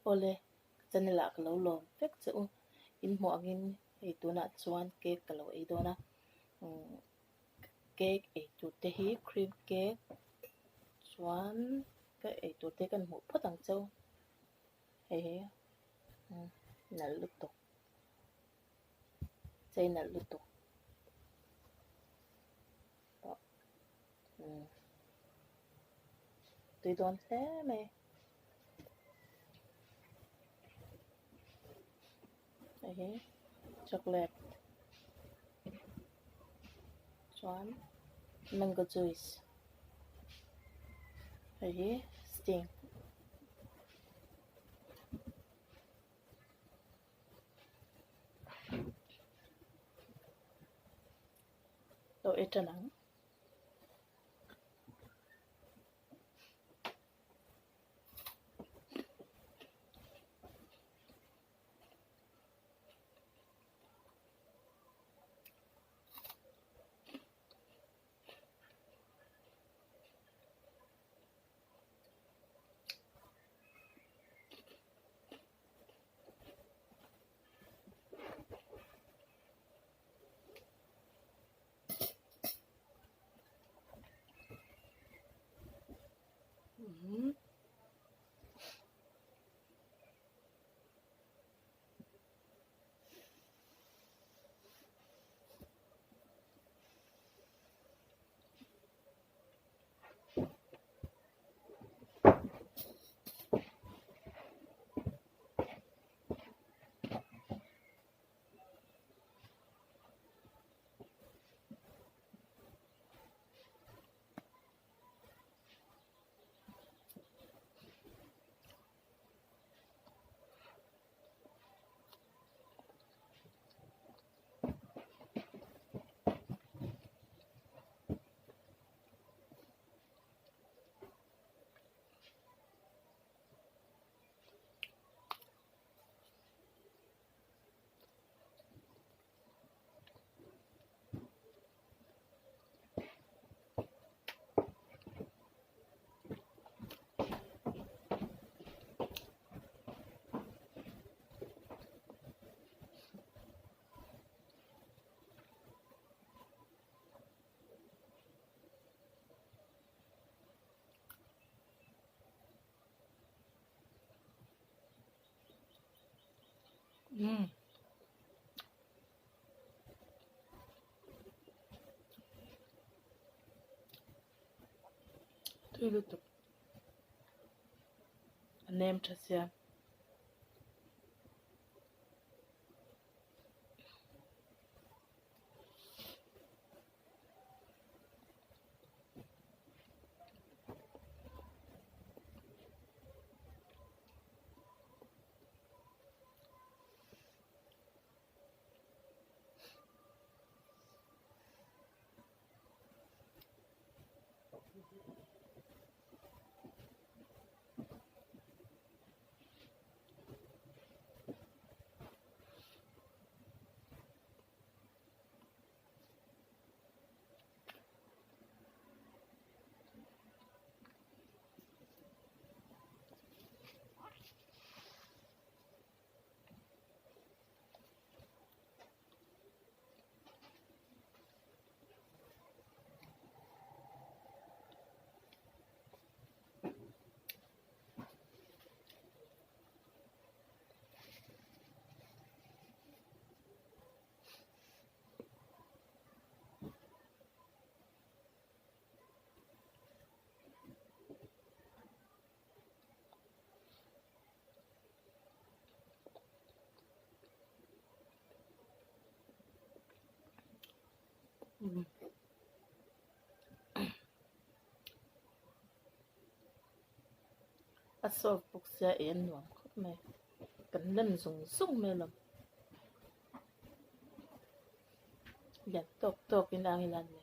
Awle, ka channel ah ka lo lawm vek che u. In hmuh angin hei tunah chuan cake ka lo ei dawn a. Cake ei tur te hi cream cake chuan ka ei tur te kan hmuh phawt ang cheu. Hei hi nalh lutuk chei nalh lutuk pawh tui dawn hle mai. Hei hi chocolate chuan mango juice hei hi sting. Lo ei tan ang. Umm. Tui lutuk. A nem tha sia. A soft bawk sia ei a nuam khawp mai kan lem zung zung mai alawm lian tawk tawk in ang ila ni.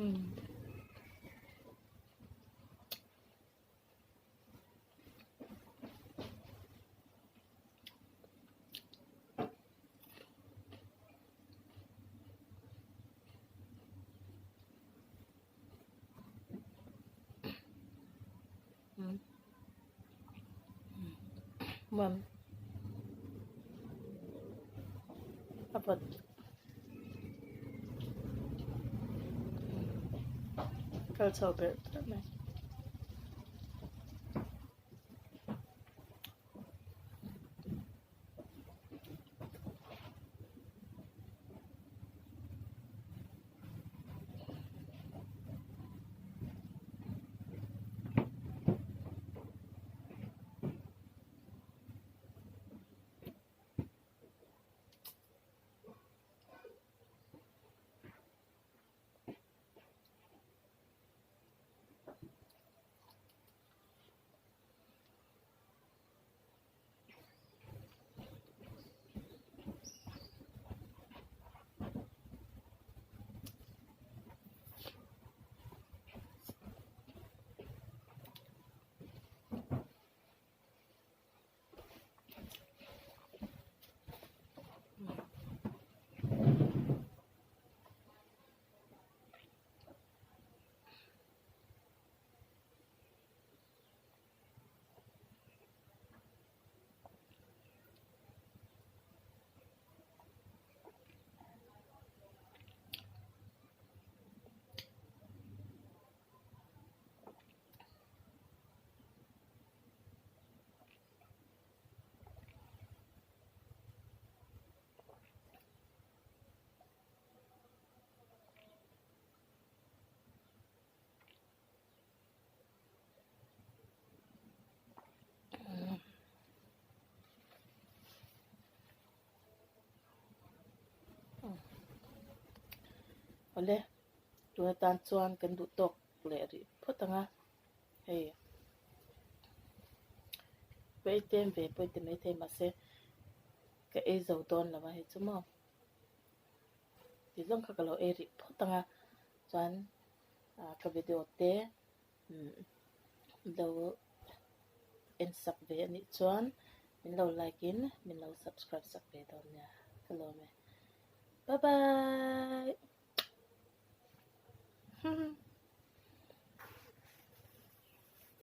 Umm. Nuam a vawt kal chho berh berh mai. Awle tun atan chuan kan duh tawk leh rih phawt ang a hei ka ei tlem ve pawh i ti maithei mahse ka ei zo dawn lo a hei chu maw ti zawng kha ka lo ei rih phawt ang a chuan ah ka video te lo en sak ve a nih chuan min lo like in min lo subscribe sak ve dawn nia ka lawm e bye bye.